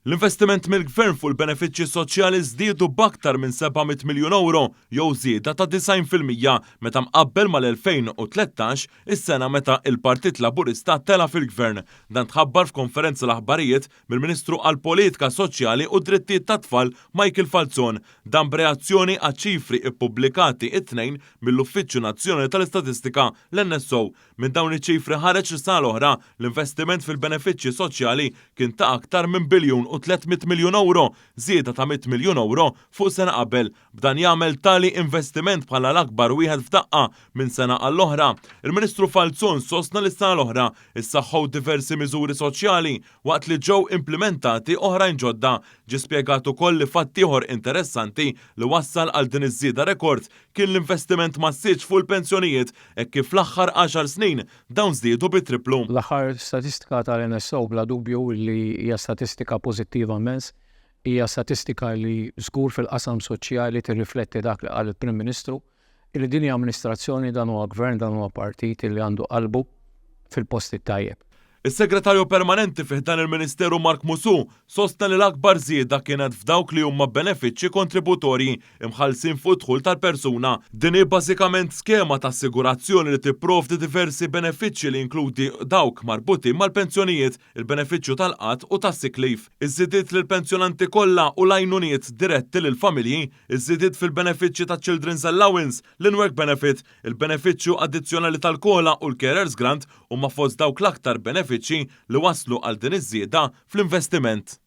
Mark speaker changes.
Speaker 1: L-investiment mill-Gvern fuq il-benefiċċji soċjali żdiedu b'aktar minn 700 miljun ewro jew żieda ta' 90% meta mqabbel mal-2013, is-sena meta il-Partit Laburista tela' fil-Gvern. Dan tħabbar f'konferenza l-aħbarijiet mill-Ministru għall-Politika Soċjali u Drittijiet tat-Tfal Michael Falzon. Dan b'reazzjoni għaċ-ċifri ippubblikati it-Tnejn mill-Uffiċċju Nazzjonali tal-Istatistika, l-NSO. Minn dawn iċ-ċifri ħareġ li sena l-oħra l-investiment fil-benefiċċji soċjali kien ta' aktar minn biljun u 300 miljun ewro, żieda ta' 100 miljun ewro fuq sena qabel, b'dan jagħmel tali investiment bħala l-akbar wieħed f'daqqa minn sena għall-oħra. Il-Ministru Falzon sostna li s-sena l-oħra ssaħħew diversi miżuri soċjali waqt li ġew implimentati oħrajn ġodda. Ġie spjegat ukoll li fatt ieħor interessanti li wassal għal din iż-żieda rekord kien l-investiment massiċ fuq il-pensjonijiet hekk kif fl-aħħar 10 snin dawn żdiedu bit-triplu.
Speaker 2: L-aħħar statistika tal-NSO bla dubju li hija statistika pożittiva immens, hija statistika li żgur fil-qasam soċjali tirrifletti dak li qal il-Prim Ministru, li din hija amministrazzjoni, dan huwa gvern, dan huwa partit li għandu qalbu fil-post it-tajjeb.
Speaker 1: Is-Segretarju Permanenti fi ħdan il-Ministeru Mark Musù sostna li l-akbar żieda kienet f'dawk li huma benefiċċji kontributorji imħallsin fuq id-dħul tal-persuna. Din hi bażikament skema ta' assigurazzjoni li tipprovdi diversi benefiċċji li jinkludi dawk marbutin mal-pensjonijiet, il-benefiċċju tal-qgħad u tas-sick leave. Iż-żidiet lill-pensjonanti kollha u l-għajnuniet diretti lill-familji, iż-żidiet fil-benefiċċji taċ-Children's Allowance, l-in-work benefit, il-benefiċċju addizzjonali tal-COLA u l-Carers Grant huma fost dawk l-aktar benefiċċji li waslu għal din iż-żieda fl-investiment.